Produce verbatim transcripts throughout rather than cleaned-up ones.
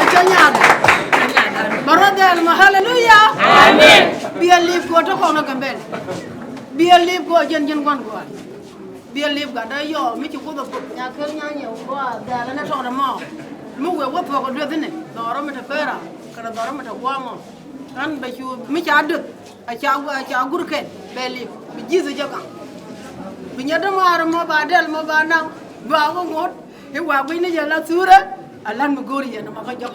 Acä nyath. Bä rɔ dhɛl mɔ, haleluya. Amen. Biɛ lip kɔ tɔ kɔn kɛ bɛl. Biɛ lip kɔ jɛn jɛn guan guan. Biɛ lip gat dee yɔ mi ci Kuoth a put. Nya ker nya nyɛ wä dhɛl ɛn ɛ tɔt ɛmɔ. Mi wee wä thuɔk ɛ dueth ni dhɔrɔ mi te pera kɛ dhɔrɔ mi te guamɔ. Ɛn bɛ cu mi ca döth. A ca, a ca gur kɛn bɛ lip bi ji̱th jɛ kaŋ. Bi nyɛ dämaar mɔ ba dɛl mɔ ba naŋ. Gɔaa wä ŋot i̱ wa guic ni jɛ la thurä. A la̱t mi go̱o̱r yɛn ma kä jɔk.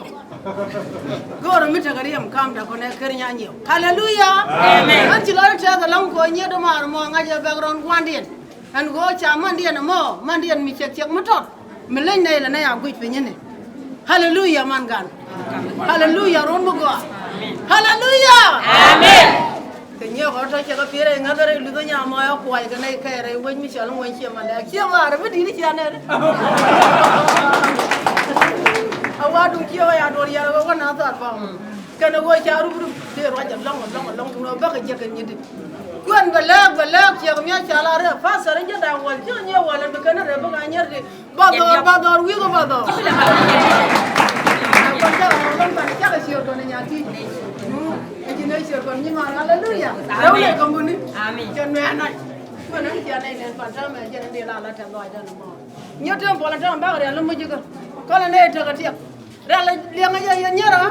Go̱o̱r mi tekɛ riɛm kam da kɔnɛ ker nya nyiɛw. Haleluya. Amen. An ci lɔr tɛth alɔŋ kɔ nyɛ dämaar mɔ ŋa̱c ɛ bɛk rɔn gua̱ndiɛn. Ɛn ɣöö ca mandiɛn ɛmɔ mandiɛn mi ciɛk ciɛk mi tɔt. Mi leny nɛy lɛ nɛy a guic piny ni. Haleluya man gan. Haleluya ruɔ̱n mi gɔaa. Haleluya. Amen. Kɛ nyiɛ kɔn tɔ cɛ kɛ pier ɛ ŋäth rɛy luth ɛ nyam ɛ kuay kɛ nɛy kɛɛr ɛ wec mi cɔl ŋuɛny ciɛ ma lɛk ciɛ ma rɛ mi di̱t ciɛ nɛr. A wa duŋ ciɛ wä ya duɔr yar wä wä na thar bɔŋ. Kɛn a ɣöö ca rup rup dee ruac alɔŋ alɔŋ alɔŋ tuŋ rɔ bäkɛ jiäk kɛ nyithi. Kuɛn bɛ lɛɛk bɛ lɛɛk ciɛk mia̱ ca la rɛɛ pastor in jɛ da̱a̱ŋ wäl cä nyiɛ wäl ɛn bi kɛn a rɛɛ bäkɛ a nyier di. Ba dhɔr ba dhɔr wi̱i̱k ba dhɔr. Kɔn cakɛ mɔ lɔŋ pan cakɛ ciöör kɔn nya ti. Ɛ ji̱n ɛ ciöör kɔn nyi maar, haleluya. Rɛw lɛ kɔmbuni. Amen. Cɛ nuɛ nac. Kuɛn ɛn cia nɛy nɛn pan täämɛ jɛn in di la la tɛth lɔac dɛn mɔ. Nyɛ temple täämɛ bakɛ rial ni muc jikä. Kɔn ɛ nɛy tekɛ tiɛk. Rial liɛŋä jɛ yɛn nyɛrä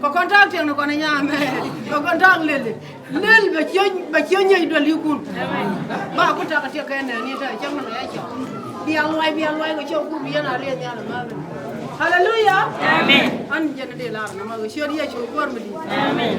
kɛ kɔn ta̱a̱k tiɛŋni kɔn ɛ nyamɛ kɛ kɔn ta̱a̱k leli lel bɛ ciö bɛ ciö nyɛc duel yikun. Ba ku ta̱a̱k tiɛk kɛ nɛɛni ta̱a̱ cäŋ ni mɛ ya cɔk. Bia luay bia luay kɛ cɔk ku bi yɛn a liɛth nhial ɛ ma̱a̱th. Haleluya. Amen. An jɛn di lar nɛ ma kɛ ciöt Yecu kuäär mi di̱i̱t. Amen.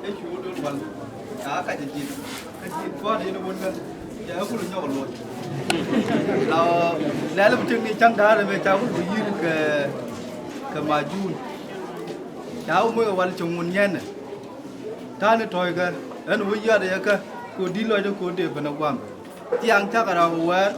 Ɛ cu wä dol wal ca kac ɛ ji̱n kä ji̱n kua̱r yɛn ɛ wän kä cɛ ɛ kul nyɔk ɛ luɔt. La lɛl bi tiŋ ni ca̱ŋ da̱a̱r ɛmɛ ca wä bi yi̱r kɛ kɛ majun. Ca wä moc ɛ wal cɛ ŋun nyɛn ɛ ta̱a̱ ni tɔ̱ɔ̱c kɛ ɛn wä yiaat ɛ yɛ kä kɛ wä di̱t lɔcdä kɛ wä dee ben ɛ guam. Thiaŋ cakɛ rap ɛ wɛɛr.